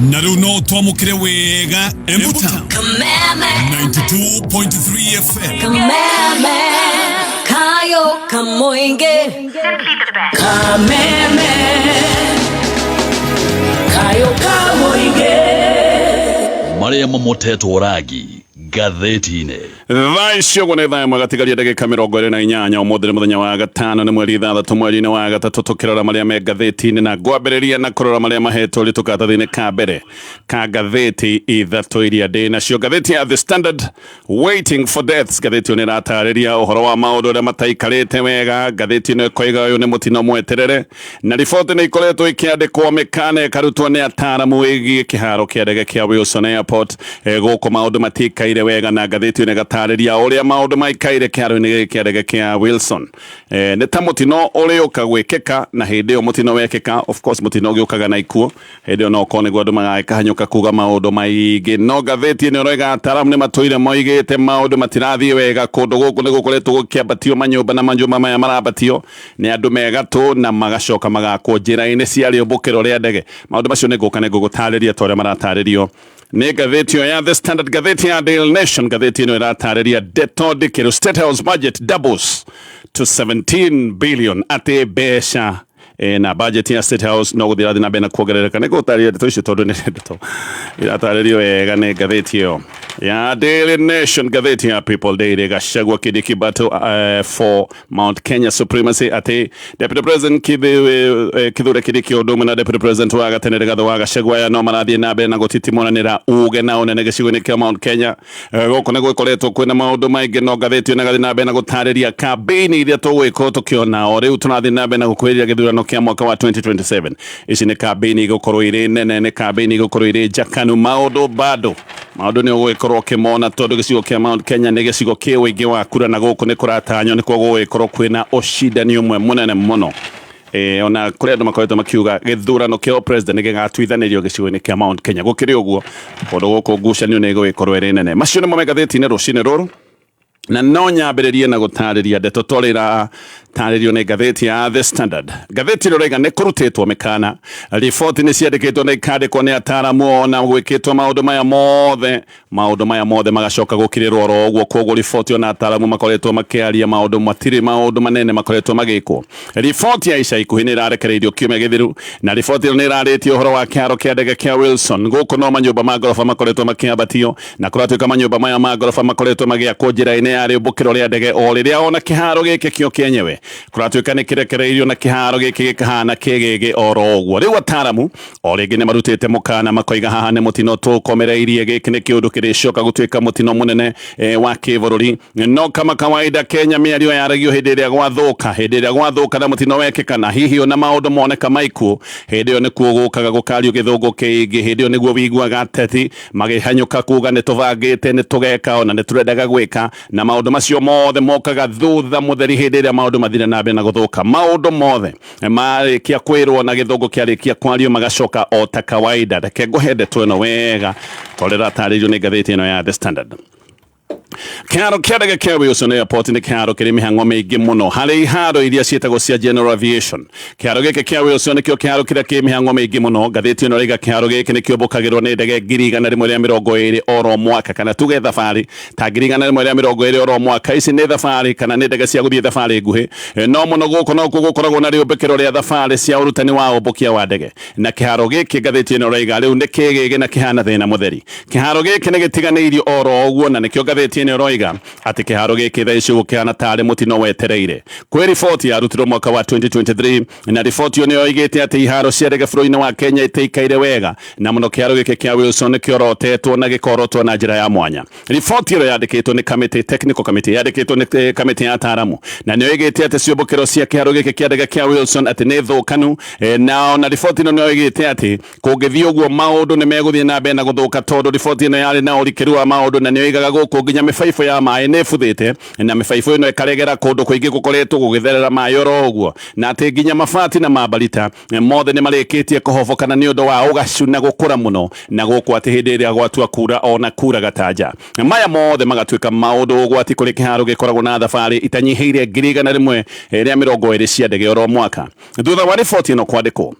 Na rĩu no twamũkĩre wega Embu Town 92.3 FM. Kameme kayo kamoinge Kameme kayo kamoinge. Marĩa mamotetwo rangi ngathĩti-inĩ. Thaa icio ũguo nĩ thaa ĩmwe gatigaria ndagĩka 28. Ũmũthĩ nĩ mũthenya wa gatano, nĩ mweri 6 mweri-inĩ wa gatatũ. Tũkĩrora marĩa me ngathĩti-inĩ na ngwambĩrĩria na kũrora marĩa mahetwo ũritũ karatathi-inĩ ka mbere ka ngathĩti ithatũ iria ndĩ nacio. Ngathĩti ya The Standard, "Waiting for Deaths", ngathĩti ĩyo nĩ ĩratarĩria ũhoro wa maũndũ ũrĩa mataikarĩte wega. Ngathĩti ĩno ĩkoiga ũyũ nĩ mũtino mweterere, na riboti nĩ ikoretwo ikĩandĩkwo, mĩkana ĩkarutwo nĩ ataaramu ĩgiĩ kĩharo kĩa ndege kĩa Wilson Airport. Gũkũ maũndũ matikaire wega, na ngathĩti ĩno ĩgatarĩria ũrĩa maũndũ maikaire kĩharo-inĩ gĩkĩ kĩa ndege kĩa Wilson. Nĩ ta mũtino ũrĩũka gwĩkĩka, na hĩndĩ ĩyo mũtino wekĩka, of course mũtino ũgĩũkaga na ikuũ, hĩndĩ ĩyo no ũkorwo nĩguo andũ magagĩkahanyũka kuga maũndũ maingĩ. No ngathĩti ĩno ĩroiga ataaramu nĩ matũire moigĩte maũndũ matirathiĩ wega kũndũ gũkũ. Nĩ gũkoretwo gũkĩambatio manyũmba, na manyũmba maya marambatio nĩ andũ megatũ na magacoka magakwo njĩra-inĩ cia rĩũmbũkĩro rĩa ndege. Maũndũ macio nĩ ngũka nĩ ngũgũtarĩria ta ũrĩa maratarĩrio nĩ ngathĩti ĩyo ya The Standard. Ngathĩti ya Daily Nation, ngathĩti ĩno ĩratarĩria ndeto ndikĩru, "State House budget doubles to 17 billion", atĩ mbeca na budget ya State House no gũthiĩ rathiĩ na mbere na kuongerereka. Nĩ ngũtarĩria ndeto icio tondũ nĩ ndeto iratarĩrio wega nĩ ngathĩti ĩyo ya Daily Nation. Ngathĩti ya People Daily, "Gachagua Kindiki battle for Mount Kenya supremacy", atĩ Deputy President Kithure Kindiki ũndũ ũmwe na Deputy President wa gatene Rigathĩ wa Gachagua aya no marathiĩ na mbere na gũtitimonanĩra uge na ũnene gĩcigo-inĩ kĩa Mount Kenya. Gũkũ nĩ gwĩkoretwo kwĩna maũndũ maingĩ, no ngathĩti ĩno ĩgathiĩ na mbere na gũtarĩria kambĩini iria tũgũgĩkorwo tũkĩona o rĩu tũrathiĩ na mbere na gũkuhĩrĩria gĩthurano kĩa mwaka wa 2027. Ici nĩ kambĩini igũkorwo irĩ nene, nĩ kambĩini igũkorwo irĩ njakanu. Maũndũ bado, maũndũ nĩ ũgũgĩkorwo ũkĩmona, tondũ gĩcigo kĩa Mount Kenya nĩ gĩcigo kĩ ũingĩ wa kura, na gũkũ nĩ kũratanywo nĩkuo gũgũgĩkorwo kwĩna ũcindani ũmwe mũnene mũno. Ona kũrĩ andũ makoretwo makiuga gĩthurano kĩa president nĩ gĩgatuithanĩrio gĩcigo-inĩ kĩa Mount Kenya. Gũkĩrĩ ũguo, kũndũ gũkũ ngucanio nĩ ĩgũgĩkorwo ĩrĩ nene. Macio nĩmo me ngathĩti-inĩ rũcinĩ rũrũ, na no nyambĩrĩrie na gũtarĩria ndeto torĩa iratarĩrio nĩ ngathĩti ya The Standard. Ngathĩti ĩno ĩrauga nĩ kũrutĩtwo mĩkana, riboti nĩ ciandĩkĩtwo na ikandĩkwo nĩ ataaramu, ona gwĩkĩtwo maũndũ maya mothe, maũndũ maya mothe magacoka gũkirĩrwo oro ũguo. Koguo riboti ona ataaramu makoretwo makĩaria, maũndũ matirĩ, maũndũ manene makoretwo magĩkwo. Riboti ya ica ikuhĩ nĩ ĩrarekereirio kiumia gĩthiru, na riboti ĩno nĩ ĩrarĩtie ũhoro wa kĩharo kĩa ndege kĩa Wilson. Gũkũ no manyũmba ma ngoroba makoretwo makĩambatio, na kũratuĩka manyũmba maya ma ngoroba makoretwo magĩakwo njĩra-inĩ ya rĩũmbũkĩro rĩa ndege, o rĩrĩa ona kĩharo gĩkĩ kĩo kĩenyewe kũratuĩka nĩ kĩrekereirio, na kĩharo gĩkĩ gĩkahana kĩgĩgĩ oro ũguo. Rĩu ataaramu o rĩngĩ nĩ marutĩte mũkana, makoiga haha nĩ mũtino tũkomereirie, gĩkĩ nĩ kĩũndũ kĩrĩcoka gũtuĩka mũtino mũnene wa kĩbũrũri. No kama kawaida Kenya, mĩario yaragio hĩndĩ ĩrĩa gwathũka, hĩndĩ ĩrĩa gwathũka na mũtino wekĩka, na hihi ona maũndũ moneka maikuũ, hĩndĩ ĩyo nĩkuo gũkaga gũkario gĩthũngũ kĩingĩ. Hĩndĩ ĩyo nĩguo wiguaga ateti magĩhanyũka kuga nĩ tũbangĩte, nĩ tũgeka, ona nĩ tũrendaga gwĩka, na maũndũ macio mothe mokaga thutha mũtheri, hĩndĩ ĩrĩa maũndũ mathire na mbere na gũthũka. Maũndũ mothe marĩkia kwĩrwo na gĩthũngũ kĩarĩkia kwario, magacoka o ta kawaida. Reke ngũhe ndeto ĩno wega tondũ ĩratarĩrio nĩ ngathĩti ĩno ya The Standard. Kĩharo kĩa ndege kĩa Wilson Airport nĩ kĩharo kĩrĩ mĩhang'o mĩingĩ mũno harĩ iharo iria ciĩtagwo cia general aviation. Kĩharo gĩkĩ kĩa Wilson nĩkĩo kĩharo kĩrĩa kĩ mĩhang'o mĩingĩ mũno. Ngathĩti ĩno ĩraiga kĩharo gĩkĩ nĩ kĩũmbũkagĩrwo nĩ ndege 120,000 oro mwaka, kana tuge thabarĩ ta 120,000 oro mwaka. Ici nĩ thabarĩ kana nĩ ndege cia gũthiĩ thabarĩ nguhĩ. No mũno gũkũ nokuo gũkoragwo na rĩũmbĩkĩro rĩa thabarĩ cia ũrutani wa ũmbũkia wa ndege, na kĩharo gĩkĩ, ngathĩti ĩno ĩraiga, rĩu nĩ kĩgĩgĩ na kĩhana thĩna mũtheri. Kĩharo gĩkĩ nĩ gĩtiganĩirio oro ũguo, na nĩkĩo ngathĩti ĩno ĩroiga atĩ kĩharo gĩkĩ thaa ici gũkĩhana tarĩ mũtino wetereire. Kwĩ riboti yarutirwo mwaka wa 2023, na riboti ĩyo nĩyo yoigĩte atĩ iharo cia ndege bũrũri-inĩ wa Kenya itiikaire wega, na mũno kĩharo gĩkĩ kĩa Wilson kĩorotetwo na gĩkorotwo na njĩra ya mwanya. Riboti ĩyo yandĩkĩtwo nĩ kamĩtĩ, technical committee, yandĩkĩtwo nĩ kamĩtĩ ya ataaramu, na nĩyo ĩgĩte atĩ ciũmbũkĩro cia kĩharo gĩkĩ kĩa ndege kĩa Wilson atĩ nĩ thũkanu. Na ona riboti ĩno nĩyo ĩgĩte atĩ kũngĩthiĩ ũguo maũndũ nĩ megũthiĩ na mbere na gũthũka, tondũ riboti ĩno yarĩ na ũrikĩru wa maũndũ, na nĩyo igaga gũkũ nginya mĩbaibũ ya maĩ nĩ ĩbuthĩte, na mĩbaibũ ĩno ĩkaregera kũndũ kũingĩ gũkoretwo gũgĩtherera maĩ oro ũguo, na atĩ nginya mabati na mambarita mothe nĩ marĩkĩtie kũhobokana nĩ ũndũ wa ũgacu na gũkũra mũno, na gũkũ atĩ hĩndĩ ĩrĩa gwatua kura ona kura gatanja. Maya mothe magatuĩka maũndũ ũgwati kũrĩ kĩharo gĩkoragwo na thabarĩ itanyihĩire 120,000 cia ndege oro mwaka. Thutha wa riboti ĩno kwandĩkwo,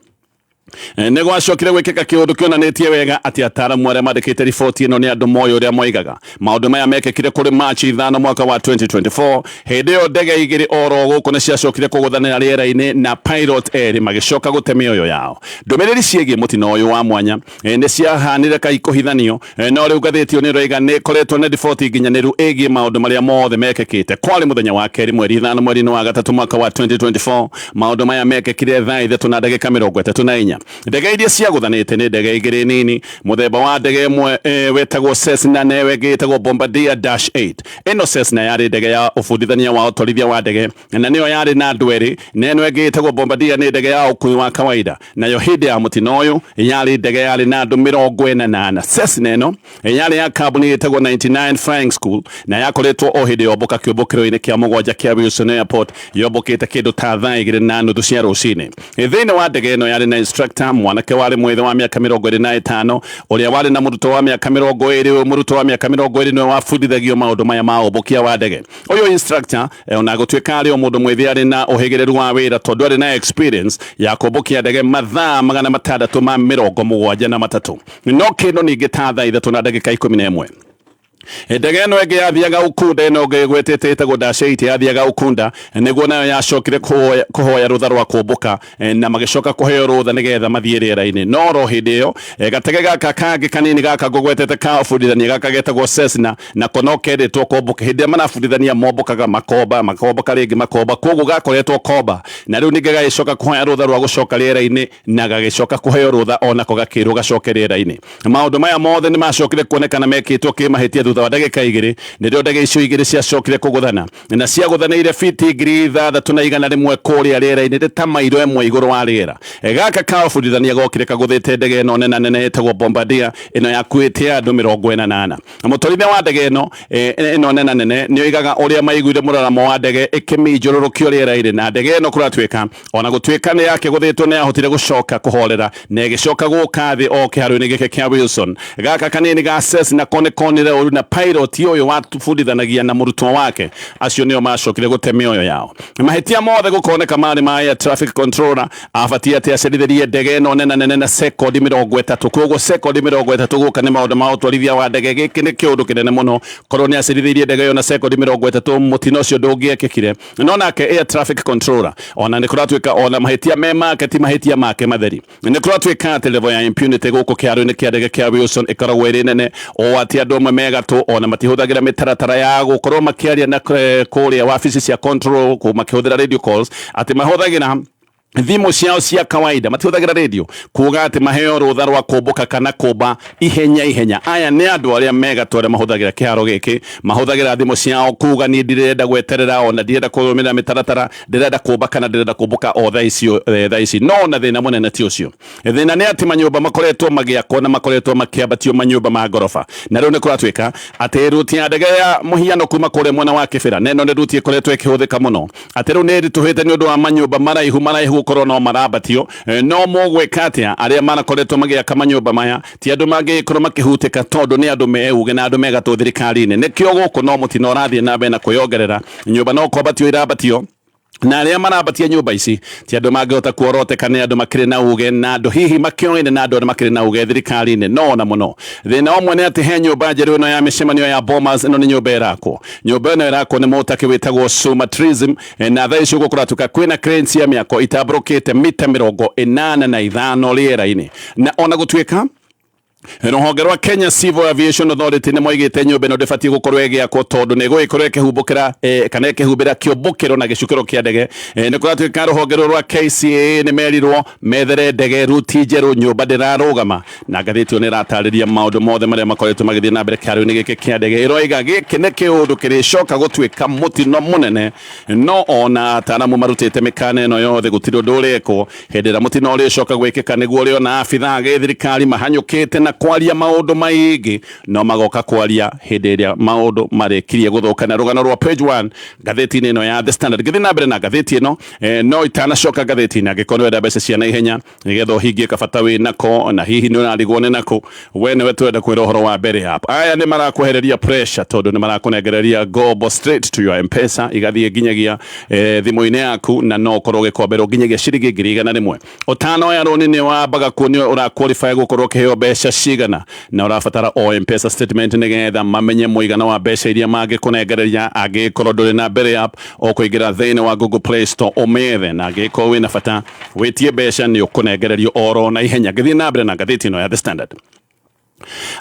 Nĩ gwacokire gwĩkĩka kĩũndũ kĩonanĩtie wega atĩ ataaramu arĩa mandĩkĩte riboti ĩno nĩ andũ moĩ ũrĩa moigaga. Maũndũ maya mekĩkire kũrĩ Machi 5 mwaka wa 2024. Hĩndĩ ĩyo ndege igĩrĩ oro gũkũ nĩ ciacokire kũgũthanĩra rĩera-inĩ na pilot erĩ magĩcoka gũte mĩoyo yao. Ndũmĩrĩri ciĩgiĩ mũtino ũyũ wa mwanya nĩ ciahanire kai kũhithanio, no rĩu ngathĩti ĩyo nĩ ĩroiga nĩ ĩkoretwo na riboti nginyanĩru ĩgiĩ maũndũ marĩa mothe mekĩkĩte. Kwarĩ mũthenya wa kerĩ mweri 5 mweri-inĩ wa gatatũ mwaka wa 2024. Maũndũ maya mekĩkire thaa 3 na ndagĩka 34. Ndege iria ciagũthanĩte nĩ ndege igĩrĩ nini, mũthemba wa ndege ĩmwe wetagwo Cessna na ĩyo ĩngĩ ĩtagwo Bombardier Dash 8. Ĩno Cessna yarĩ ndege ya ũbundithania wa ũtwarithia wa ndege na nĩyo yarĩ na andũ erĩ, na ĩno ĩngĩ ĩtagwo Bombardier nĩ ndege ya ũkui wa kawaida, nayo hĩndĩ ya mũtino ũyũ yarĩ ndege yarĩ na andũ 44. Cessna ĩno yarĩ ya kambuni ĩtagwo 99 Flying School na yakoretwo o hĩndĩ yombũka kĩũmbũkĩro-inĩ kĩa mũgwanja kĩa Wilson Airport, yombũkĩte kĩndũ ta thaa 2:30 cia rũcinĩ. Thĩinĩ wa ndege ĩno yarĩ na instructor mwanake warĩ mwĩthĩ wa mĩaka 25 ũrĩa warĩ na mũrutwo wa mĩaka 20. Mũrutwo wa mĩaka 20 nĩwe wabundithagio maũndũ maya ma ũmbũkia wa ndege. Ũyũ instructor ona gũtuĩka arĩ o mũndũ mwĩthĩ arĩ na ũhĩgĩrĩru wa wĩra tondũ arĩ na experience ya kũmbũkia ndege mathaa 673. No kĩndũ ningĩ ta thaa 3 na ndagĩka 11 ndege ĩno ĩngĩ yathiaga Ukunda, ĩno ĩngĩ ĩgwetete ĩtagwo Dash 8 yathiaga Ukunda, nĩguo nayo yacokire kũhoya rũtha rwa kũmbũka na magĩcoka kũheo rũtha nĩgetha mathiĩ rĩera-inĩ. No ro hĩndĩ ĩyo gatege gaka kangĩ kanini gaka ngũgwetete ka ũbundithania gaka getagwo Cessna nako no kendĩtwo kũmbũka. Hĩndĩ ĩrĩa marabundithania mombũkaga makomba makomboka rĩngĩ makomba, koguo gakoretwo komba, na rĩu ningĩ gagĩcoka kũhoya rũtha rwa gũcoka rĩera-inĩ na gagĩcoka kũheo rũtha onako gakĩrwo gacoke rĩera-inĩ. Maũndũ maya mothe nĩ macokire kuonekana mekĩtwo kĩmahĩtia thutha wa ndagĩka 2 nĩrĩo ndege icio igĩrĩ ciacokire kũgũthana na ciagũthanĩire fiti 6100 kũrĩa rĩera-inĩ nĩ ta mairo 1 igũrũ wa rĩera. Gaka ka ũbundithania gokire kagũthĩte ndege ĩno nene nene ĩtagwo Bombardier ĩno yakuĩte andũ 48. Mũtwarithia wa ndege ĩno ĩno nene nene nĩ oigaga ũrĩa maiguire mũraramo wa ndege ĩkĩminjũrũrũkio rĩera-inĩ, na ndege ĩno kũratuĩka ona gũtuĩka nĩ yakĩgũthĩtwo nĩ yahotire gũcoka kũhorera na ĩgĩcoka gũka thĩ o kĩharo-inĩ gĩkĩ kĩa Wilson. Gaka kanini ga Cessna nako nĩ konire ũru na pilot ũyũ wabundithanagia na mũrutwo wake, acio nĩo macokire gũte mĩoyo yao. Mahĩtia mothe gũkoneka marĩ ma air traffic controller abatie atĩ acerithĩrie ndege ĩno nene nene na sekondi 30. Koguo sekondi 30 gũka nĩ maũndũ ma ũtwarithia wa ndege. Gĩkĩ nĩ kĩũndũ kĩnene mũno, korwo nĩ acerithĩirie ndege ĩyo na sekondi 30 mũtino ũcio ndũngĩekĩkire. No nake air traffic controller ona nĩ kũratuĩka ona mahĩtia me make ti mahĩtia make matheri. Nĩ kũratuĩka atĩ level ya impunity gũkũ kĩharo-inĩ kĩa ndege kĩa Wilson ĩkoragwo ĩrĩ nene o atĩ andũ amwe megatũ ona matihũthagĩra mĩtaratara ya gũkorwo makĩaria na kũrĩa wabici cia control makĩhũthĩra radio calls, atĩ mahũthagĩra thimũ ciao cia kawaida, matihũthagĩra radio kuga atĩ maheo rũtha rwa kũmbũka kana kũmba ihenya ihenya. Aya nĩ andũ arĩa megatũ arĩa mahũthagĩra kĩharo gĩkĩ, mahũthagĩra thimũ ciao kuga niĩ ndirenda gweterera ona ndirenda kũrũmĩrĩra mĩtaratara, ndĩrenda kũmba kana ndĩrenda kũmbũka o thaa icio thaa ici. No na thĩna mũnene ti ũcio, thĩna nĩ atĩ manyũmba makoretwo magĩakwo na makoretwo makĩambatio manyũmba ma ngoroba, na rĩu nĩ kũratuĩka atĩ ruti ya ndege ya mũhiano kuma kũrĩa mwena wa Kĩbĩra, na ĩno nĩ ruti ĩkoretwo ĩkĩhũthĩka mũno, atĩ rĩu nĩ ĩritũhĩte nĩ ũndũ wa manyũmba maraihu maraihu gũkorwo no marambatio. No mũgwĩka atĩa arĩa marakoretwo magĩaka manyũmba maya? Ti andũ mangĩgĩkorwo makĩhutĩka tondũ nĩ andũ meuge na andũ megatũ thirikari-inĩ. Nĩkĩo gũkũ no mũtino ũrathiĩ na mbere na kwĩyongerera, nyũmba no kwambatio irambatio, na arĩa marambatia nyũmba ici ti andũ mangĩhota kuoroteka, nĩ andũ makĩrĩ na uge na andũ hihi makĩoine na andũ arĩa makĩrĩ na uge thirikari-inĩ. No ona mũno thĩna ũmwe nĩ atĩ he nyũmba njerũ ĩno ya mĩcemanio ya Bomas, ĩno nĩ nyũmba ĩrakwo. Nyũmba ĩno ĩrakwo nĩ mũtaki wĩtagwo Sumatrism, na thaa ici ũguo kũratuĩka kwĩna cranes cia mĩako itambũrũkĩte mita 85 rĩera-inĩ, na ona gũtuĩka rũhonge rwa Kenya Civil Aviation Authority nĩ moigĩte nyũmba ĩno ndĩbatiĩ gũkorwo ĩgĩakwo tondũ nĩ ĩgũgĩkorwo ĩkĩhumbũkĩra kana ĩkĩhumbĩra kĩũmbũkĩro na gĩcukĩro kĩa ndege. Nĩ kũratuĩka rũhonge rũrũ rwa KCAA nĩ merirwo methere ndege ruti njerũ, nyũmba ndĩrarũgama. Na ngathĩti ĩyo nĩ ĩratarĩria maũndũ mothe marĩa makoretwo magĩthiĩ na mbere kĩharo-inĩ gĩkĩ kĩa ndege. Ĩroiga gĩkĩ nĩ kĩũndũ kĩrĩcoka gũtuĩka mũtino mũnene, no ona ataaramu marutĩte mĩkana ĩno yothe gũtirĩ ũndũ ũrekwo. Hĩndĩ ĩrĩa mũtino ũrĩcoka gwĩkĩka nĩguo ũrĩona abithaa gĩthirikari mahanyũkĩte na Kwaria maũndũ maingĩ no magoka kwaria hĩndĩ ĩrĩa maũndũ marĩkirie gũthũka. Na rũgano rwa page 1 ngathĩti-inĩ ĩno ya The Standard. Ngĩthiĩ na mbere na ngathĩti ĩno, no itanacoka ngathĩti-inĩ, angĩkorwo nĩwenda mbeca cia naihenya nĩgetha ũhingie kabata wĩ nako na hihi nĩ ũrarigwo nĩ nako, we nĩwe twenda kwĩra ũhoro wa mbere app. Aya nĩ marakwehereria pressure tondũ nĩ marakũnengereria ngombo straight to your M-Pesa, igathiĩ nginyagia thimũ-inĩ yaku, na no ũkorwo ũgĩkomberwo nginyagia ciringi 100,000. Ũtanoya rũni nĩ wambaga kuonio ũra qualify gũkorwo ũkĩheo mbeca cigana, na ũrabatara o M-Pesa statement nĩgetha mamenye mũigana wa mbeca iria mangĩkũnengereria. Angĩkorwo ndũrĩ na mbere app, ũkũingĩra thĩinĩ wa Google Play Store ũmĩethe, na angĩkorwo wĩna bata wĩtie mbeca nĩ ũkũnengererio oro na ihenya. Ngĩthiĩ na mbere na ngathĩti ĩno ya The Standard,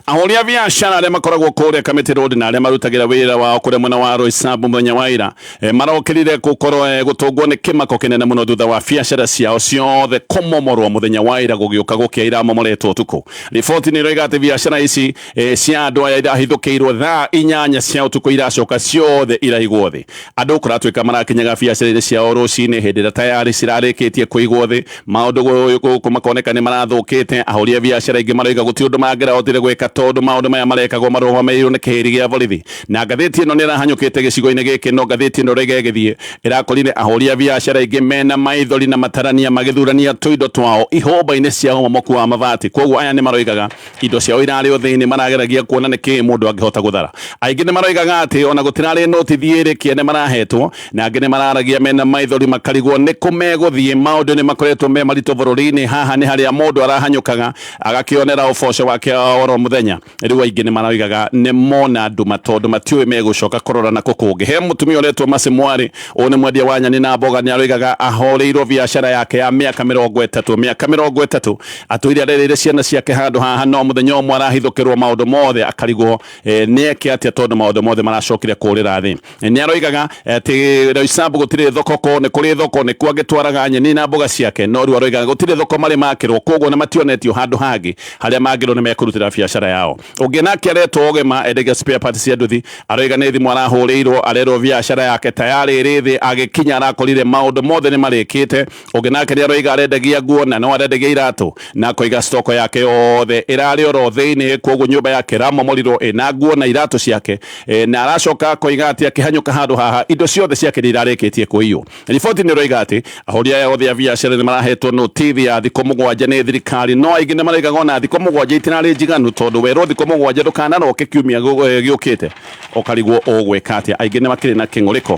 ahũri a biacara arĩa makoragwo kũrĩa Kamĩtĩ Road na arĩa marutagĩra wĩra wao kũrĩa mwena wa Roysambu mũthenya wa ira, marokĩrire gũkorwo gũtũngwo nĩ kĩmako kĩnene mũno thutha wa biacara ciao ciothe kũmomorwo mũthenya wa ira, gũgĩũka gũkĩa iramomoretwo ũtukũ. Riboti nĩ ĩroiga atĩ biacara ici cia andũ aya irahithũkĩirwo thaa 8 cia ũtukũ, iracoka ciothe iraigwo thĩ. Andũ kũratuĩka marakinyaga biacara-inĩ ciao rũcinĩ hĩndĩ ĩrĩa tayari cirarĩkĩtie kũigwo thĩ, maũndũ gũkũ makoneka nĩ marathũkĩte. Ahũri a biacara aingĩ maroiga gũtirĩ ũndũ mangĩrahotire gwĩka tondũ maũndũ maya marekagwo marũgamĩrĩirwo nĩ kĩhĩri gĩa borithi. Na ngathĩti ĩno nĩ ĩrahanyũkĩte gĩcigo-inĩ gĩkĩ, no ngathĩti ĩno rĩga ĩgĩthiĩ ĩrakorire ahũri a biacara aingĩ mena maithori na matarania magĩthurania tũindo twao ihũmba-inĩ cia ũmomoku wa mabati. Koguo aya nĩ maroigaga indo ciao irarĩ o thĩinĩ, marageragia kuona nĩ kĩĩ mũndũ angĩhota gũthara. Aingĩ nĩ maroigaga atĩ ona gũtirarĩ notithi ĩrĩ kĩene marahetwo, na angĩ nĩ mararagia mena maithori makarigwo nĩ kũ megũthiĩ. Maũndũ nĩ makoretwo me maritũ bũrũri-inĩ. Haha nĩ harĩa mũndũ arahanyũkaga agakĩonera ũboco wake oro mũthenya. Rĩu aingĩ nĩ maroigaga nĩ mona nduma tondũ matiũĩ megũcoka kũrora na kũ kũngĩ. He mũtumia ũretwo Mercy Mwari, ũyũ nĩ mwendia wa nyeni na mboga, nĩ aroigaga ahũrĩirwo biacara yake ya mĩaka 30, mĩaka 30 atũire arereire ciana ciake handũ haha, no mũthenya ũmwe arahithũkĩrwo maũndũ mothe akarigwo nĩ eke atĩa tondũ maũndũ mothe maracokire kũrĩra thĩ. Nĩ aroigaga atĩ Roysambu gũtirĩ thoko, ko nĩ kũrĩ thoko nĩkuo angĩtwaraga nyeni na mboga ciake, no rĩu aroigaga gũtirĩ thoko marĩ makĩrwo, koguo na mationetio handũ hangĩ harĩa mangĩrwo nĩ mekũrutĩra biacara yao. Ũngĩ nake aretwo Ogema, endagia spare parts cia nduthi, aroiga nĩ thimũ arahũrĩirwo arerwo biacara yake tayarĩ ĩrĩ thĩ, agĩkinya arakorire maũndũ mothe nĩ marĩkĩte. Ũngĩ nake nĩ aroiga arendagia nguo na no arendagia iratũ, na akoiga stoko yake yothe ĩrarĩ oro thĩinĩ, koguo nyũmba yake ĩramomorirwo ĩna nguo na iratũ ciake, na aracoka akoiga atĩ akĩhanyũka handũ haha indo ciothe ciake nĩ irarĩkĩtie kũiywo. Riboti nĩ ĩroiga atĩ ahũri aya othe a biacara nĩ marahetwo notithi ya thikũ 7 nĩ thirikari, no aingĩ nĩ maroigaga ona thikũ 7 itirarĩ njiganu tondũ werwo thikũ 7 ndũkanaroke kiumia gĩũkĩte ũkarigwo ũgwĩka atĩa. Aingĩ nĩ makĩrĩ na kĩng'ũrĩko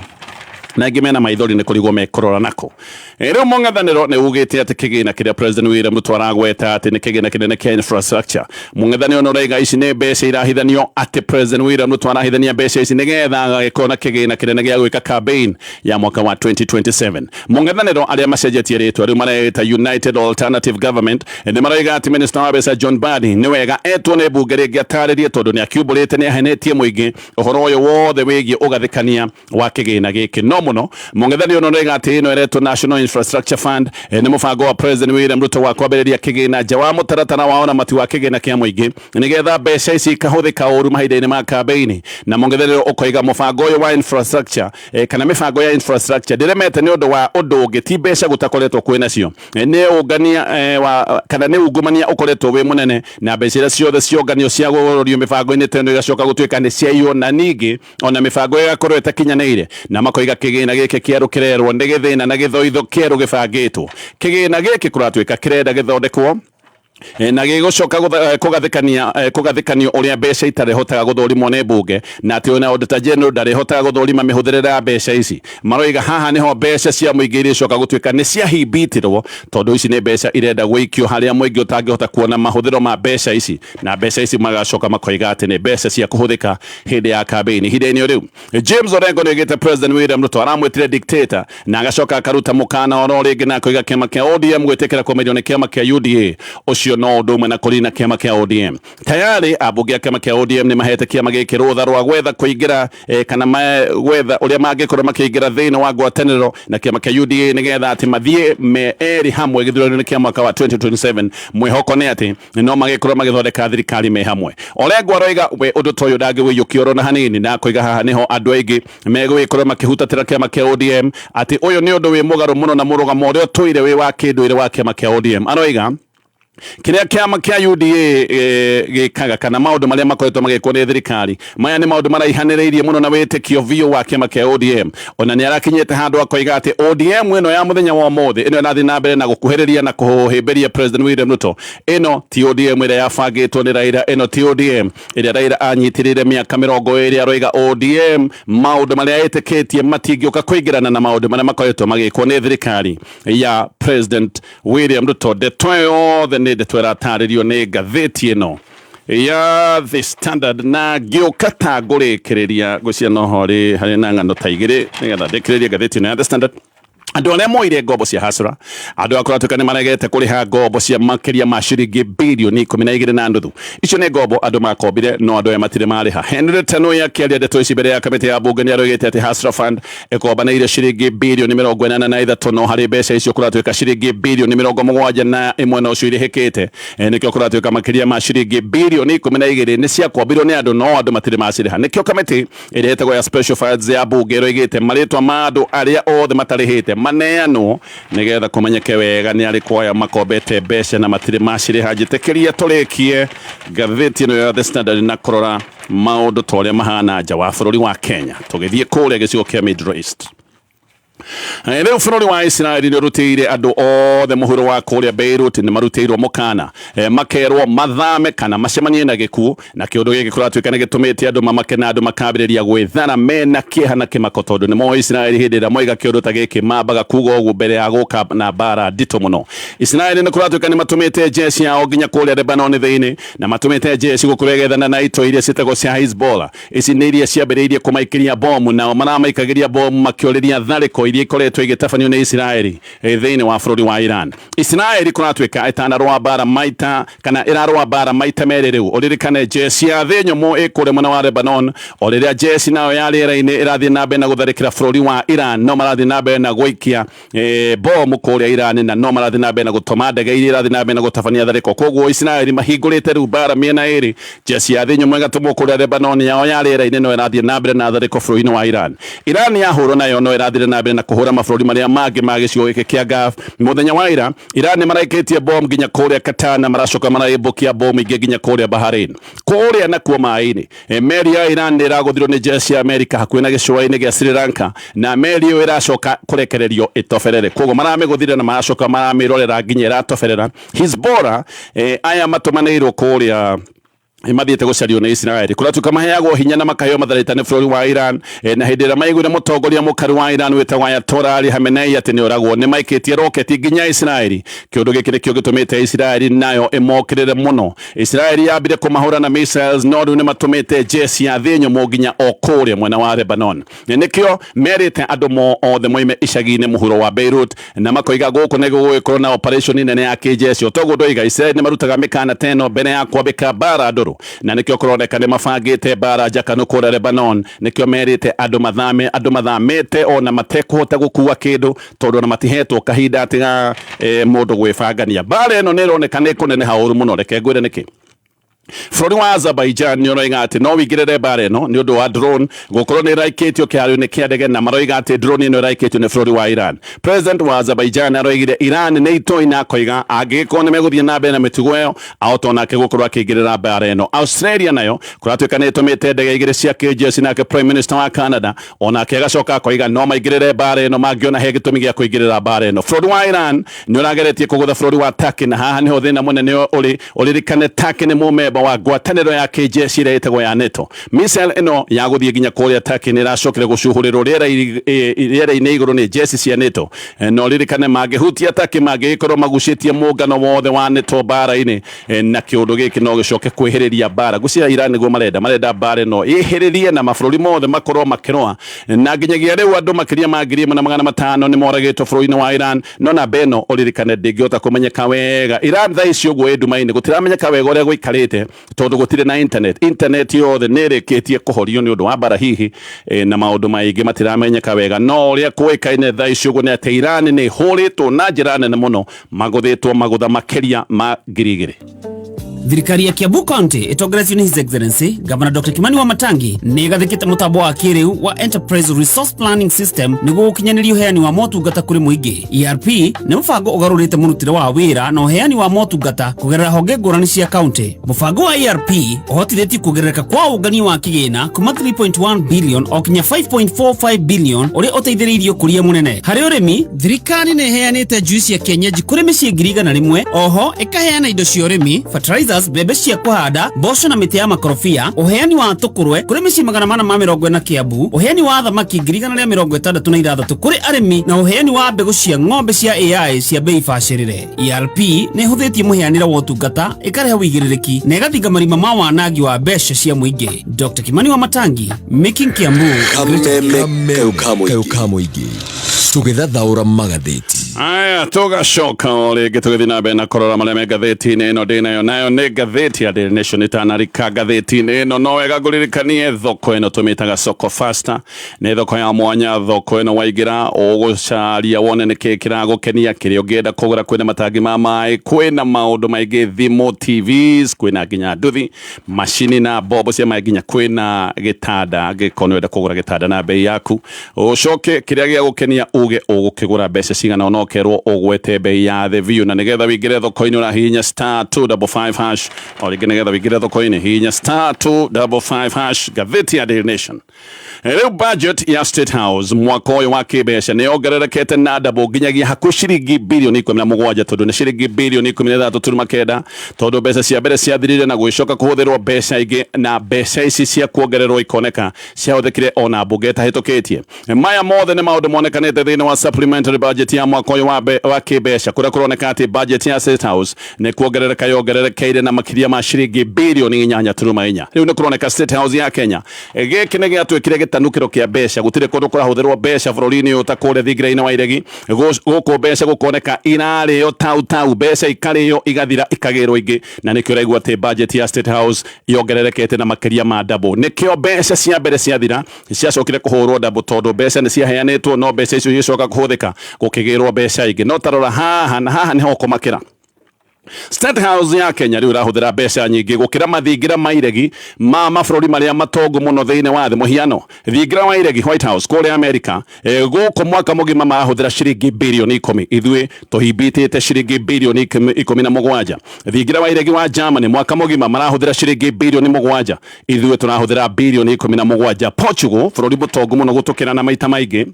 na aingĩ mena maithori nĩ kũrigwo mekũrora nako. Rĩu mũng'ethanĩro nĩ ugĩte atĩ kĩgĩna kĩrĩa President William Ruto aragweta atĩ nĩ kĩgĩna kĩnene kĩa infrastructure. Mũng'ethanĩro nĩ ũraiga ici nĩ mbeca irahithanio, atĩ President William Ruto arahithania mbeca ici nĩgetha agagĩkorwo na kĩgĩna kĩnene gĩa gwĩka campaign ya mwaka wa 2027. Mũng'ethanĩro arĩa macenjetie rĩtwa rĩu mareĩta United Alternative Government nĩ maroiga atĩ Minister wa mbeca John Mbadi nĩ wega etwo nĩ mbunge rĩngĩ atarĩrie, tondũ nĩ akiumbũrĩte nĩ ahenetie mũingĩ ũhoro ũyũ wothe wĩgiĩ ũgathĩkania wa kĩgĩna gĩkĩ. No mũno mũng'ethanĩro nĩ ũroiga atĩ ĩno ĩretwo National Infrastructure Fund nĩ mũbango wa President William Ruto wa kwambĩrĩria kĩgĩna nja wa mũtaratara wa ũramati wa kĩgĩna kĩa mũingĩ nĩgetha mbeca ici ikahũthĩka ũru mahinda-inĩ ma kambeini. Na mũng'ethanĩro ũkoiga mũbango ũyũ wa infrastructure, kana mĩbango ya infrastructure ndĩremete nĩ ũndũ wa ũndũ ũngĩ, ti mbeca gũtakoretwo kwĩ nacio, nĩ ũngania wa kana nĩ ungumania ũkoretwo wĩ mũnene, na mbeca iria ciothe cionganio cia gũrorio mĩbango-inĩ ta ĩno igacoka gũtuĩka nĩ ciaiywo, na ningĩ ona mĩbango ĩgakorwo ĩtakinyanĩire. Na makoiga kĩgĩna gĩkĩ kĩerũ kĩrerwo nĩ gĩthĩna na gĩthoitho kĩerũ gĩbangĩtwo. Kĩgĩna gĩkĩ kũratuĩka kĩrenda gĩthondekwo na gĩgũcoka kũgathĩkanio ũrĩa mbeca itarĩhotaga gũthũrimwo nĩ mbunge, na atĩ ona Auditor General ndarĩhotaga gũthũrima mĩhũthĩrĩre ya mbeca ici. Maroiga haha nĩho mbeca cia mũingĩ irĩcoka gũtuĩka nĩ ciahimbitĩrwo, tondũ ici nĩ mbeca irenda gũikio harĩa mũingĩ ũtangĩhota kuona mahũthĩro ma mbeca ici, na mbeca ici magacoka makoiga atĩ nĩ mbeca cia kũhũthĩka hĩndĩ ya campaign. Ihinda-inĩ o rĩu James Orengo nĩ oigĩte President William Ruto aramwĩtire dictator, na agacoka akaruta mũkana oro rĩngĩ na akoiga kĩama kĩa ODM gwĩtĩkĩra kũmerio nĩ kĩama kĩa UDA ũcio no ũndũ ũmwe na kũrina kĩama kĩa ODM. Tayari ambunge a kĩama kĩa ODM nĩ mahete kĩama gĩkĩ rũtha rwa gwetha kũingĩra, kana gwetha ũrĩa mangĩkorwo makĩingĩra thĩinĩ wa ngwatanĩro na kĩama kĩa UDA nĩgetha atĩ mathiĩ me erĩ hamwe gĩthurano-inĩ kĩa mwaka wa 2027. Mwĩhoko nĩ atĩ no magĩkorwo magĩthondeka thirikari me hamwe. Orengo aroiga we ũndũ ta ũyũ ndangĩwĩiyũkia oro na hanini, na akoiga haha nĩho andũ aingĩ megũgĩkorwo makĩhutatĩra kĩama kĩa ODM, atĩ ũyũ nĩ ũndũ wĩ mũgarũ mũno na mũrũgamo ũrĩa ũtũire wĩ wa kĩndũire wa kĩama kĩa ODM. Aroiga Kĩrĩa kĩama kĩa UDA gĩkaga kana maũndũ marĩa makoretwo magĩkwo nĩ thirikari, maya nĩ maũndũ maraihanĩrĩirie mũno na wĩtĩkio biũ wa kĩama kĩa ODM. Ona nĩ arakinyĩte handũ akoiga atĩ ODM ĩno ya mũthenya wa ũmũthĩ ĩno ĩrathiĩ na mbere na gũkuhĩrĩria na kũhĩmbĩria President William Ruto, ĩno ti ODM ĩrĩa yabangĩtwo nĩ Raila, ĩno ti ODM ĩrĩa Raila anyitĩrĩire mĩaka 20. Aroiga ODM maũndũ marĩa ĩtĩkĩtie matingĩũka kũingĩrana na maũndũ marĩa makoretwo magĩkwo nĩ thirikari ya President William Ruto. Ndeto yothe nĩ ndeto ĩratarĩrio nĩ ngathĩti ĩno ya The Standard. Na ngĩũka ta ngũrĩkĩrĩria, ngwĩciria no horĩ harĩ na ng'ano ta igĩrĩ nĩgetha ndĩkĩrĩrie ngathĩti ĩno ya The Standard. Andũ arĩa moire ngombo cia hasra, andũ a kũratuĩka nĩ maregete kũrĩha ngombo cia makĩria ma ciringi bilioni 12.5. Icio nĩ ngombo andũ makombire, no andũ aya matirĩ marĩha. Henry Tanui akĩaria ndeto ici mbere ya kamĩtĩ ya bunge nĩ aroigĩte atĩ Hustler Fund ĩkombanĩire ciringi bilioni 83, no harĩ mbeca icio kũratuĩka ciringi bilioni 71 nocio irĩhĩkĩte. Nĩkĩo kũratuĩka makĩria ma ciringi bilioni 12 nĩ ciakombirwo nĩ andũ, no andũ matirĩ macirĩha. Nĩkĩo kamĩtĩ ĩrĩa ĩtagwo ya Special Funds ya bunge ĩroigĩte marĩtwa ma andũ arĩa othe matarĩhĩte maneanwo nĩgetha kũmenyeke wega nĩ arĩkũ aya makombete mbeca na matirĩ macirĩha. Njĩtĩkĩria tũrĩkie ngathĩti ĩno ya The Standard na kũrora maũndũ ta ũrĩa mahana nja wa bũrũri wa Kenya, tũgĩthiĩ kũrĩa gĩcigo kĩa Middle East. Rĩu bũrũri wa Israeli nĩ ũrutĩire andũ othe mũhuro wa kũrĩa Beirut, nĩ marutĩirwo mũkana, makerwo mathame kana macemanie na gĩkuũ. Na kĩũndũ gĩkĩ kũratuĩka nĩ gĩtũmĩte andũ mamake na andũ makambĩrĩria gwĩthara mena kĩeha na kĩmako, tondũ nĩ moĩ Israeli hĩndĩ ĩrĩa moiga kĩũndũ ta gĩkĩ mambaga kuga ũguo mbere ya gũka na mbara nditũ mũno. Israeli nĩ kũratuĩka nĩ matũmĩte jeshi yao nginya kũrĩa Lebanon thĩinĩ, na matũmĩte jeshi gũkorwo ĩgethana na itoi iria ciĩtagwo cia Hezbollah. Ici nĩ iria ciambĩrĩirie kũmaikĩria bomu, nao maramaikagĩria bomu makĩũrĩria tharĩko iria ikoretwo igĩtabanio nĩ Israeli thĩinĩ wa bũrũri wa Iran. Israeli kũratuĩka ĩtanarũa mbara maita kana ĩrarũa mbara maita merĩ rĩu. Ũririkane jeshi ya thĩ nyũmũ ĩ kũrĩa mwena wa Lebanon, o rĩrĩa jeshi nayo ya rĩera-inĩ ĩrathiĩ na mbere na gũtharĩkĩra bũrũri wa Iran. No marathiĩ na mbere na gũikia bomu kũrĩa Iran, na no marathiĩ na mbere na gũtũma ndege iria irathiĩ na mbere na gũtabania tharĩko. Koguo Israeli mahingũrĩte rĩu mbara mĩena ĩrĩ, jeshi ya thĩ nyũmũ ĩgatũmwo kũrĩa Lebanon, yao ya rĩera-inĩ no ĩrathiĩ na mbere na tharĩko bũrũri-inĩ wa Iran. Iran yahũrwo nayo no ĩrathire na mbere na kũhũra mabũrũri marĩa mangĩ ma gĩcigo gĩkĩ kĩa Gulf. Mũthenya wa ira Iran nĩ maraikĩtie bomu nginya kũrĩa Qatar, na maracoka maraĩmbũkia bomu ingĩ nginya kũrĩa Bahrain. Kũrĩa nakuo maĩ-inĩ, meri ya Iran nĩ ĩragũthirwo nĩ jeshi ya Amerika hakuhĩ na gĩcũa-inĩ gĩa Sri Lanka, na meri ĩyo ĩracoka kũrekererio ĩtoberere. Koguo maramĩgũthire na maracoka maramĩrorera nginya ĩratoberera. Hezbollah, aya matũmanĩirwo kũrĩa mathiĩte gũcario nĩ Israeli, kũratuĩka maheagwo hinya na makaheo matharaita nĩ bũrũri wa Iran. Na hĩndĩ ĩrĩa maiguire mũtongoria mũkaru wa Iran wĩtagwo Ayatollah Ali Khamenei atĩ nĩ oragwo, nĩ maikĩtie roketi nginya Israeli. Kĩũndũ gĩkĩ nĩkĩo gĩtũmĩte Israeli nayo ĩmokĩrĩre mũno. Israeli yambire kũmahũra na missiles, no rĩu nĩ matũmĩte jeshi ya thĩ nyũmũ nginya o kũrĩa mwena wa Lebanon. Nĩkĩo merĩte andũ mo othe moime icagi-inĩ mũhuro wa Beirut, na makoiga gũkũ nĩ gũgũgĩkorwo na operation nene ya kĩjeshi. O toguo ndoiga, Israeli nĩ marutaga mĩkana ta ĩno mbere ya kwambĩka mbara ndũrũ, na nĩkĩo kũroneka nĩ mabangĩte mbara njakanu kũrĩa Lebanon. Nĩkĩo merĩte andũ mathame, andũ mathamĩte ona matekũhota gũkua kĩndũ, tondũ ona matihetwo kahinda atĩ ga mũndũ gwĩbangania. Mbara ĩno nĩ ĩroneka nĩ ĩkũneneha ũru mũno. Reke ngwĩre nĩkĩ. Bũrũri wa Azerbaijan nĩ ũroiga atĩ no wĩingĩrĩre mbara ĩno nĩ ũndũ wa drone gũkorwo nĩ ĩraikĩtio kĩharo-inĩ kĩa ndege, na maroiga atĩ drone ĩno ĩraikĩtio nĩ bũrũri wa Iran. President wa Azerbaijan aroigire Iran nĩ itoi, na akoiga angĩgĩkorwo nĩ megũthiĩ na mbere na mĩtugo ĩyo, ahota onake gũkorwo akĩingĩrĩra mbara ĩno. Australia nayo kũratuĩka nĩ ĩtũmĩte ndege igĩrĩ cia kĩjeshi, nake Prime Minister wa Canada onake agacoka akoiga no maingĩrĩre mbara ĩno mangĩona he gĩtũmi gĩa kũingĩrĩra mbara ĩno. Bũrũri wa Iran nĩ ũrageretie kũgũtha bũrũri wa Turkey, na haha nĩho thĩna mũnene ũrĩ. Ũririkane Turkey nĩ mũmemba wa ngwatanĩro ya kĩjeshi ĩrĩa ĩtagwo ya NATO. Missile ĩno ya gũthiĩ nginya kũrĩa Turkey nĩ ĩracokire gũcuhũrĩrwo rĩera-inĩ igũrũ nĩ jeshi cia NATO. Na ũririkane mangĩhutia Turkey mangĩgĩkorwo magucĩtie mũngano wothe wa NATO mbara-inĩ, na kĩũndũ gĩkĩ no gĩcoke kwĩhĩrĩria mbara. Ngwĩciria Iran nĩguo marenda mbara ĩno ĩhĩrĩrie na mabũrũri mothe makorwo makĩrũa. Na nginyagia rĩu andũ makĩria ma 1500 nĩ moragĩtwo bũrũri-inĩ wa Iran, no namba ĩno ũririkane ndĩngĩhota kũmenyeka wega. Iran thaa ici ũguo ĩ nduma-inĩ, gũtiramenyeka wega ũrĩa gũikarĩte tondũ gũtirĩ na internet. Internet yothe nĩ ĩrĩkĩtie kũhorio nĩ ũndũ wa mbara hihi, na maũndũ maingĩ matiramenyeka wega. No ũrĩa kũĩkaine thaa ici ũguo nĩ atĩ Iran nĩ ĩhũrĩtwo na njĩra nene mũno, magũthĩtwo magũtha makĩria ma 2000. Thirikari ya Kiambu County ĩtongoretio nĩ His Excellency Governor Dr. Kimani Wamatangi nĩ ĩgathĩkĩte mũtambo wa kĩrĩu wa Enterprise Resource Planning System nĩguo gũkinyanĩria ũheani wa motungata kũrĩ mũingĩ. ERP nĩ mũbango ũgarũrĩte mũrutĩre wa wĩra na ũheani wa motungata kũgerera honge ngũrani cia county. Mũbango wa ERP ũhotithĩtie kuongerereka kwa ũngania wa kĩgĩna kuma 3.1 billion o kinya 5.45 billion ũrĩa ũteithĩrĩirie ũkũria mũnene. Harĩ ũrĩmi, thirikari nĩ ĩheanĩte njui cia kienyeji kũrĩ mĩciĩ 100,000, oho ĩkaheana indo cia ũrĩmi, fertilizers, mbembe cia kũhanda, mboco na mĩtĩ ya makorobia, ũheani wa tũkũrwe kũrĩ mĩciĩ 440 Kiambu, ũheani wa thamaki 166,000 kũrĩ arĩmi na ũheani wa mbegũ cia ng'ombe cia AI cia bei bacĩrĩre. ERP nĩ ĩhũthĩtie mũheanĩre wa ũtungata, ĩkarehe ũigĩrĩrĩki na ĩgathinga marima ma wanangi wa mbeca cia mũingĩ. Dr. Kimani Wamatangi, making Kiambu Kameme kayo kamuigi tugithathaura magatheti. Aya, tugacoka o rĩngĩ tũgĩthiĩ na mbere na kũrora marĩa me ngathĩti-inĩ ĩno ndĩ nayo, nayo nĩ ngathĩti ya Daily Nation ĩtanarika ngathĩti-inĩ ĩno. No wega ngũririkanie thoko ĩno tũmĩtaga Soko Faster, nĩ thoko ya mwanya. Thoko ĩno waingĩra ũgũcaria wone nĩkĩ kĩragũkenia, kĩrĩa ũngĩenda kũgũra. Kwĩna matangi ma maĩ, kwĩna maũndũ maingĩ, thimũ, TVs, kwĩna nginya nduthi, macini na mbombo cia maĩ, nginya kwĩna gĩtanda angĩkorwo nĩ ũrenda kũgũra gĩtanda na bei yaku. Ũcoke kĩrĩa gĩagũkenia uge ũgũkĩgũra mbeca cigana, ona ũkerwo ũgwete bei ya thĩ biũ. Na nĩgetha wĩingĩre thoko-inĩ ũrahihinya *255#. O rĩngĩ, nĩgetha wĩingĩre thoko-inĩ hihinya *255#. Ngathĩti ya Daily Nation. Rĩu budget ya State House mwaka ũyũ wa kĩmbeca nĩ yongererekete na double nginyagia hakuhĩ ciringi bilioni 17, tondũ nĩ ciringi bilioni 13.9, tondũ mbeca cia mbere ciathirire na gwĩcoka kũhũthĩrwo mbeca ingĩ, na mbeca ici cia kuongererwo ikoneka ciahũthĩkire ona mbunge ĩtahĩtũkĩtie. Maya mothe nĩ maũndũ monekanĩte thĩinĩ wa supplementary budget ya mwaka ũyũ wa kĩmbeca, kũrĩa kũroneka atĩ budget ya State House nĩ kuongerereka yongererekeire na makĩria ma ciringi bilioni 8.4. Rĩu nĩ kũroneka State House ya Kenya gĩkĩ nĩ gĩatuĩkire gĩtanukĩro kĩa mbeca. Gũtirĩ kũndũ kũrahũthĩrwo mbeca bũrũri-inĩ ũyũ ta kũrĩa thingira-inĩ wa iregi. Gũkũ mbeca gũkoneka irarĩo tau tau, mbeca ikarĩo igathira ikagĩrwo ingĩ, na nĩkĩo ũraigua atĩ budget ya State House yongererekete na makĩria ma double. Nĩkĩo mbeca cia mbere ciathira ciacokire kũhũrwo double, tondũ mbeca nĩ ciaheanĩtwo no mbeca icio igĩcoka kũhũthĩka gũkĩgĩrwo mbeca ingĩ. No tarora haha, na haha nĩho ũkũmakĩra. State House ya Kenya rĩu ĩrahũthĩra mbeca nyingĩ gũkĩra mathingira ma iregi ma mabũrũri marĩa matongu mũno thĩinĩ wa thĩ. Mũhiano, thingira wa iregi White House kũrĩa America, gũkũ mwaka mũgima marahũthĩra ciringi bilioni 10, ithuĩ tũhimbĩtĩte ciringi bilioni 17. Thingira wa iregi wa Germany mwaka mũgima marahũthĩra ciringi bilioni 7, ithuĩ tũrahũthĩra bilioni 17. Portugal, bũrũri mũtongu mũno gũtũkĩra na maita maingĩ,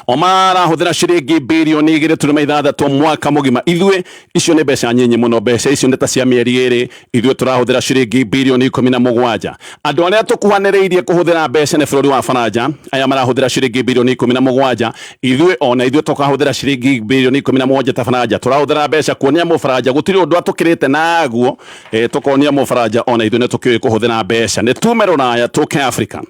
o marahũthĩra ciringi bilioni 2.6 mwaka mũgima. Ithuĩ icio nĩ mbeca nyinyi mũno, mbeca icio nĩ ta cia mĩeri 2, ithuĩ tũrahũthĩra ciringi bilioni 17. Andũ arĩa tũkuhanĩrĩirie kũhũthĩra mbeca nĩ bũrũri wa Faranja, aya marahũthĩra ciringi bilioni 17, ithuĩ ona ithuĩ tũkahũthĩra ciringi bilioni 17 ta Faranja. Tũrahũthĩra mbeca kuonia mũfaranja gũtirĩ ũndũ atũkĩrĩte naguo, tũkonia mũfaranja ona ithuĩ nĩ tũkĩũĩ kũhũthĩra mbeca. Nĩ tume rũraya tũke Afrika.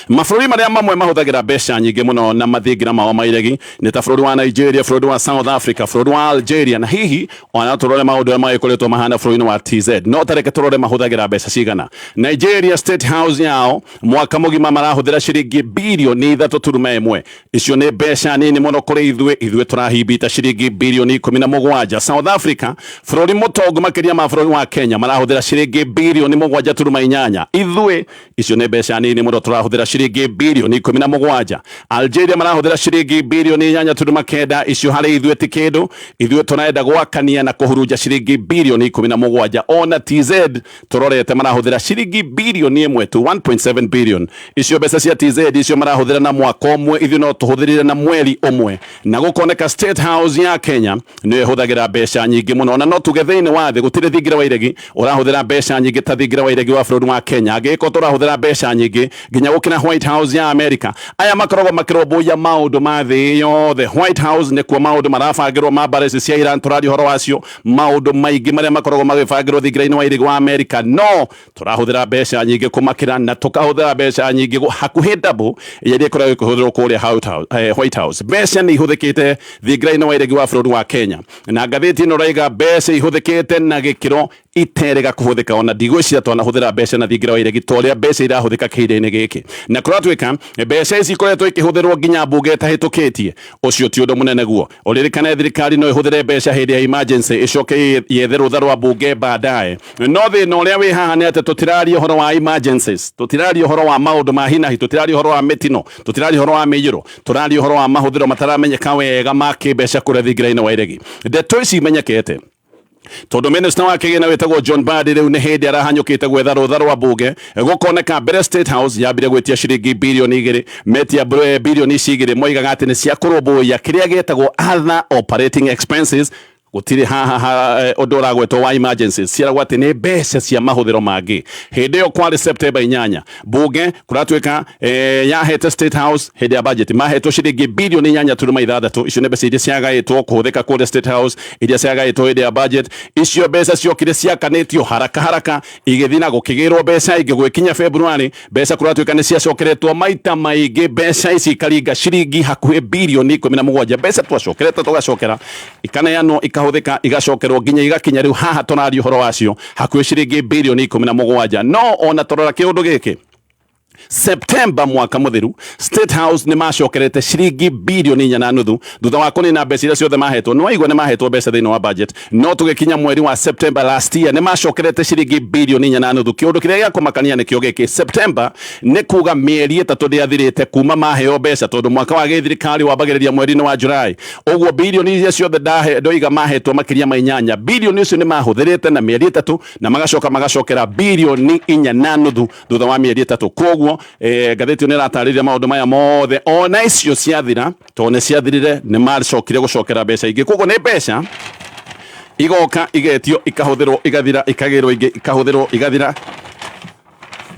Mabũrũri marĩa mamwe mahũthagĩra mbeca nyingĩ mũno na mathingira mao ma iregi nĩ ta bũrũri wa Nigeria, bũrũri wa South Africa, bũrũri wa Algeria, na hihi ona tũrore maũndũ marĩa magĩkoretwo mahana bũrũri-inĩ wa TZ. No tareke tũrore mahũthagĩra mbeca cigana. Nigeria, State House yao mwaka mũgima marahũthĩra ciringi bilioni 3.1. Icio nĩ mbeca nini mũno kũrĩ ithuĩ, ithuĩ tũrahimbita ciringi bilioni 17. South Africa, bũrũri mũtongu makĩria ma bũrũri wa Kenya, marahũthĩra ciringi bilioni 7.8, ithuĩ icio nĩ mbeca nini mũno, tũrahũthĩra ciringi bilioni 17. Algeria marahũthĩra ciringi bilioni 8.9, icio harĩ ithuĩ ti kĩndũ, ithuĩ tũrenda gwakania na kũhurunja ciringi bilioni 17. Ona TZ tũrorete marahũthĩra ciringi bilioni 1 tu, 1.7 billion. Icio mbeca cia TZ icio marahũthĩra na mwaka ũmwe, ithuĩ no tũhũthĩrire na mweri ũmwe. Na gũkoneka State House ya Kenya nĩyo ĩhũthagĩra mbeca nyingĩ mũno, na no tuge thĩinĩ wa thĩ gũtirĩ thingira wa iregi ũrahũthĩra mbeca nyingĩ ta thingira wa iregi wa bũrũri wa Kenya. Angĩgĩkorwo tũrahũthĩra mbeca nyingĩ nginya gũkĩra White House ya America, aya makoragwo makĩrũmbũiya maũndũ ma thĩ yothe. White House nĩkuo maũndũ marabangĩrwo ma mbara ici cia Iran tũraria ũhoro wacio, maũndũ maingĩ marĩa makoragwo magĩbangĩrwo thingira-inĩ wa iregi wa America, no tũrahũthĩra mbeca nyingĩ kũmakĩra, na tũkahũthĩra mbeca nyingĩ hakuhĩ double ya iria ĩkoragwo ĩkĩhũthĩrwo kũrĩa White House. Mbeca nĩ ihũthĩkĩte thingira-inĩ wa iregi wa bũrũri wa Kenya, na ngathĩti ĩno ĩraiga mbeca ihũthĩkĩte na gĩkĩro iterega kũhũthĩka. Ona ndigwĩciria twanahũthĩra mbeca na thingira wa iregi ta ũrĩa mbeca irahũthĩka kĩhinda-inĩ gĩkĩ, na kũratuĩka mbeca ici ikoretwo ikĩhũthĩrwo nginya mbunge ĩtahĩtũkĩtie. Ũcio ti ũndũ mũnene guo. Ũririkane thirikari no ĩhũthĩre mbeca hĩndĩ ya emergency, ĩcoke yethe rũtha rwa mbunge baadaye. No thĩna ũrĩa wĩ haha nĩ atĩ tũtiraria ũhoro wa emergencies, tũtiraria ũhoro wa maũndũ ma hinahi, tũtiraria ũhoro wa mĩtino, tũtiraria ũhoro wa mĩiyũro, tũraria ũhoro wa mahũthĩro mataramenyeka wega ma kĩmbeca kũrĩa thingira-inĩ wa iregi. Ndeto ici imenyekete tondu minister wa kĩgĩna wĩtagwo John Mbadi rĩu nĩ hĩndĩ arahanyũkĩte gwetha rũtha rwa mbunge. Gũkoneka mbere State House yambire gwĩtia ciringi 2 birioni, metia 2 birioni ici moigaga atĩ nĩ cia kũrũmbũiya kĩrĩa gĩtagwo other operating expenses. Gũtirĩ haha ũndũ ũragwetwo wa emergencies, ciaragwo atĩ nĩ mbeca cia mahũthĩro mangĩ. Hĩndĩ ĩyo kwarĩ September 8, mbunge kũratuĩka yahete State House hĩndĩ ya budget mahetwo ciringi 8.6 birioni. Icio nĩ mbeca iria ciagaĩtwo kũhũthĩka kũrĩa State House, iria ciagaĩtwo hĩndĩ ya budget. Icio mbeca ciokire ciakanĩtio haraka haraka, igĩthiĩ na gũkĩgĩrwo mbeca ingĩ. Gwĩkinya February, mbeca kũratuĩka nĩ ciacokeretwo maita maingĩ. Mbeca ici ikaringa ciringi hakuhĩ 17 birioni. Mbeca twacokerete tũgacokera, ikaneanwo, ikahũthĩka, igacokerwo, nginya igakinya rĩu haha tũraria ũhoro wacio hakuhĩ ciringi 17 birioni. No ona tũrora kĩũndũ gĩkĩ, September mwaka mũthiru State House nĩ macokerete ciringi 4.5 birioni thutha wa kũnina mbeca iria ciothe mahetwo. Nĩ waigua nĩ mahetwo mbeca thĩinĩ wa budget, no tũgĩkinya mweri wa September last year nĩ macokerete ciringi 4.5 birioni. Kĩũndũ kĩrĩa gĩa kũmakania nĩkĩo gĩkĩ: September nĩ kuga mĩeri 3 ndĩathirĩte kuma maheo mbeca, tondũ mwaka wa gĩthirikari wambagĩrĩria mweri-inĩ wa July. Ũguo birioni iria ciothe ndoiga mahetwo makĩria ma 8 birioni ũcio nĩ mahũthĩrĩte na mĩeri 3, na magacoka magacokera 4.5 birioni thutha wa mĩeri 3. Koguo ngathĩti ĩyo nĩ ĩratarĩria maũndũ maya mothe. Ona icio ciathira, tondũ nĩ ciathirire, nĩ macokire gũcokera mbeca ingĩ. Koguo nĩ mbeca igoka, igetio, ikahũthĩrwo, igathira, ikagĩrwo ingĩ, ikahũthĩrwo, igathira.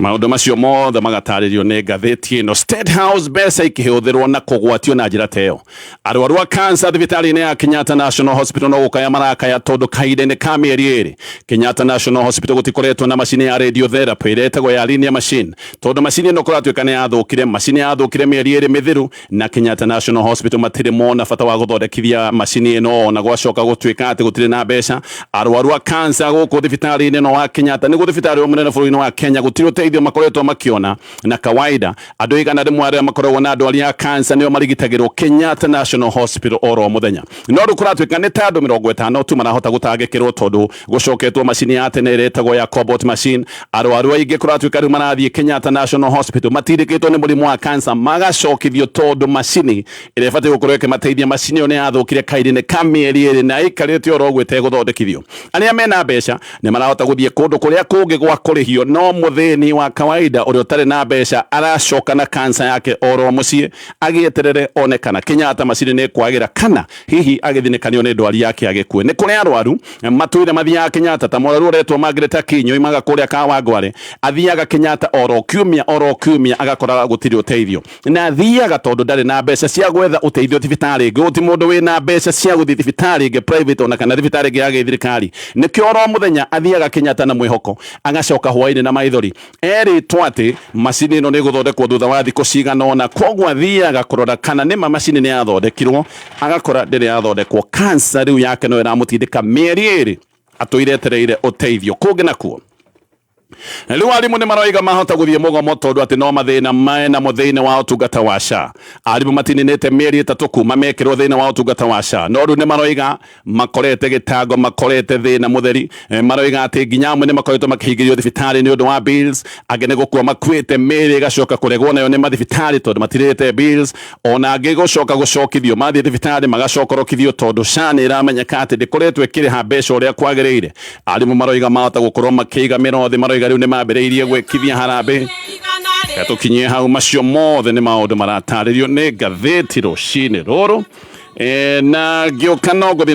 Maũndũ macio mothe magatarĩrio nĩ ngathĩti ĩno. State House mbeca ikĩhũthĩrwo na kũgwatio na njĩra ta ĩyo. Arwaru a cancer thibitarĩ-inĩ ya Kenyatta National Hospital no gũkaya marakaya, tondũ kahinda-inĩ ka mĩeri 2 Kenyatta National Hospital gũtikoretwo na macini ya radiotherapy ĩrĩa ĩtagwo ya linear machine, tondũ macini ĩno kũratuĩka nĩ yathũkire. Macini yathũkire mĩeri 2 mĩthiru, na Kenyatta National Hospital matirĩ mona bata wa gũthondekithia macini ĩno, ona gwacoka gũtuĩka atĩ gũtirĩ na mbeca. Arwaru a cancer gũkũ thibitarĩ-inĩ ĩno wa Kenyatta, nĩguo thibitarĩ ũyũ mũnene bũrũri-inĩ wa Kenya, gũtirĩ ũteithio makoretwo makĩona. Na kawaida andũ 100 arĩa makoragwo na ndwari ya cancer nĩo marigitagĩrwo Kenyatta National Hospital oro mũthenya, no rĩu kũratuĩka nĩ ta andũ 50 tu marahota gũtangĩkĩrwo, tondũ gũcoketwo macini ya tene ĩrĩa ĩtagwo ya cobalt machine. Arwaru aingĩ kũratuĩka rĩu marathiĩ Kenyatta National Hospital matindĩkĩtwo nĩ mũrimũ wa cancer, magacokithio tondũ macini ĩrĩa ĩbatiĩ gũkorwo ĩkĩmateithia, macini ĩyo nĩ yathũkire kahinda-inĩ ka mĩeri 2 na ĩikarĩte oro ũguo ĩtegũthondekithio. Arĩa mena mbeca nĩ marahota gũthiĩ kũndũ kũrĩa kũngĩ gwa kũrĩhio, no mũthĩni wa kawaida ũrĩa ũtarĩ na mbeca aracoka na cancer yake oro mũciĩ, agĩeterere one kana Kenyatta macini nĩ kwagĩra, kana hihi agĩthinĩkanio nĩ ndwari yake agĩkue. Nĩ kũrĩ arwaru matũire mathiaga Kenyatta, ta mũrwaru ũretwo Margaret Akinyi oimaga kũrĩa Kawangware. Athiaga Kenyatta oro kiumia oro kiumia, agakora gũtirĩ ũteithio, na athiaga tondũ ndarĩ na mbeca cia gwetha ũteithio thibitarĩ ĩngĩ. Gũti mũndũ wĩna mbeca cia gũthiĩ thibitarĩ ĩngĩ private ona kana thibitarĩ ĩngĩ ya gĩthirikari. Nĩkĩo oro mũthenya athiaga Kenyatta na mwĩhoko, agacoka hwainĩ na maithori, erĩtwo atĩ macini ĩno nĩ ĩgũthondekwo thutha wa thikũ cigana ũna. Koguo athiaga kũrora kana nĩma macini nĩ yathondekirwo, agakora ndĩrĩ yathondekwo. Cancer rĩu yake no ĩramũtindĩka mĩeri 2 atũire etereire ũteithio kũngĩ nakuo. Rĩu arimũ nĩ maroiga mahota gũthiĩ mũgomo, tondũ atĩ no mathĩna menamo thĩinĩ wa ũtungata wa SHA. Arimũ matininĩte mĩeri 3 kuma mekĩrwo thĩinĩ wa ũtungata wa SHA, no rĩu nĩ maroiga makorete gĩtango, makorete thĩna mũtheri. Maroiga atĩ nginya amwe nĩ makoretwo makĩhingĩrio thibitarĩ nĩ ũndũ wa bills, angĩ nĩ gũkua makuĩte mĩĩrĩ ĩgacoka kũregwo nayo nĩ mathibitarĩ tondũ matirĩte bills, ona angĩ gũcoka gũcokithio mathiĩ thibitarĩ magacokorokithio, tondũ SHA nĩ ĩramenyeka atĩ ndĩkoretwo ĩkĩrĩha mbeca ũrĩa kwagĩrĩire. Arimũ maroiga mahota gũkorwo makĩiga mĩro thĩ, maroiga rĩu nĩ mambĩrĩirie gwĩkithia harambĩ. Tũkinyie hau. Macio mothe nĩ maũndũ maratarĩrio nĩ ngathĩti rũcinĩ rũrũ. Na ngĩũka no ngũthiĩ.